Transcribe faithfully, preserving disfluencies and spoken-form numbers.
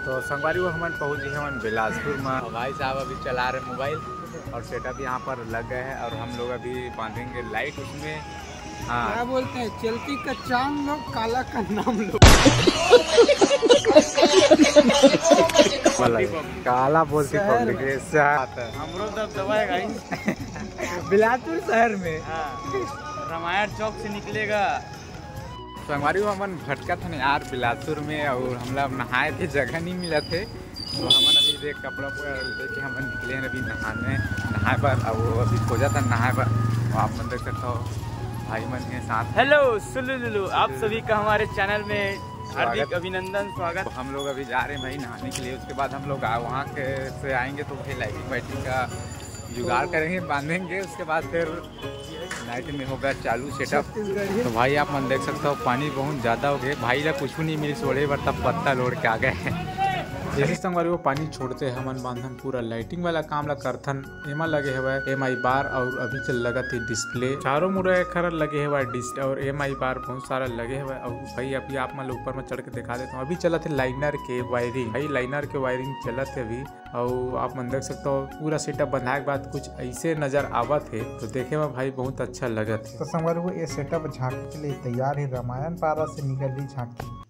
तो संगवारी हो, हमन पहुंच गए हमन बिलासपुर में। भाई साहब अभी चला रहे मोबाइल और सेटअप यहाँ पर लग गए हैं और हम लोग अभी बांधेंगे लाइट उसमें। हाँ। क्या बोलते हैं, चलती का चांद लो, काला का नाम लो। काला बोलती शहर पब्लिक में। हमरो दबदबा है गाइस। बिलासपुर शहर में। हाँ, रामायण चौक से निकलेगा। संगवारी हो, हमन भटकत हन यार बिलासपुर में, और हमला अब नहाए के जगह नहीं मिलत हे, तो हमन अभी देख कपड़ा उपड़ा लेके हमन निकले हन अभी नहाने, नहाए बर। अब वो अभी खोजत हन नहाए बर, तो आप मन देख सकता हो भाई मन के साथ। हेलो सुलुलुलु, आप सभी का हमारे चैनल में हार्दिक स्वागत। अभिनंदन, स्वागत। हम लोग अभी जा रहे हैं भाई नहाने के लिए, उसके बाद हम लोग आ- वहाँ के से आएंगे तो भाई लाइटिंग वाइटिंग का जुगाड़ करेंगे, बांधेंगे, उसके बाद फिर नाइट में होगा चालू सेटअप। तो भाई आप मन देख सकते हो पानी बहुत ज्यादा हो गया, भाई ला कुछ नहीं मिली ओढ़े बर, तब पत्ता लोड़ के आ गए। जैसे संगवारी हो पानी छोड़ते हमन बांधन पूरा लाइटिंग वाला काम ला करथन। एमा लगे हवय एम आई बार और अभी चल लगत हे डिस्प्ले, चारों मुड़ा एखर लगे हवय डिस और एम आई बार बहुत सारा लगे हवय। और भाई अभी आप मन ला ऊपर में चढ़ के दिखा देता हूँ, अभी चलत हे लाइनर के वायरिंग। भाई लाइनर के वायरिंग चलत हे अभी, अउ आप मन देख सकते हो पूरा सेटअप बंधाए के बाद कुछ ऐसे नजर आवत हे, तो देखे में भाई बहुत अच्छा लगत हे। तो संगवारी हो, ये सेटअप झांकी के लिए तैयार है, रामायण पारा से निकल रही झांकी।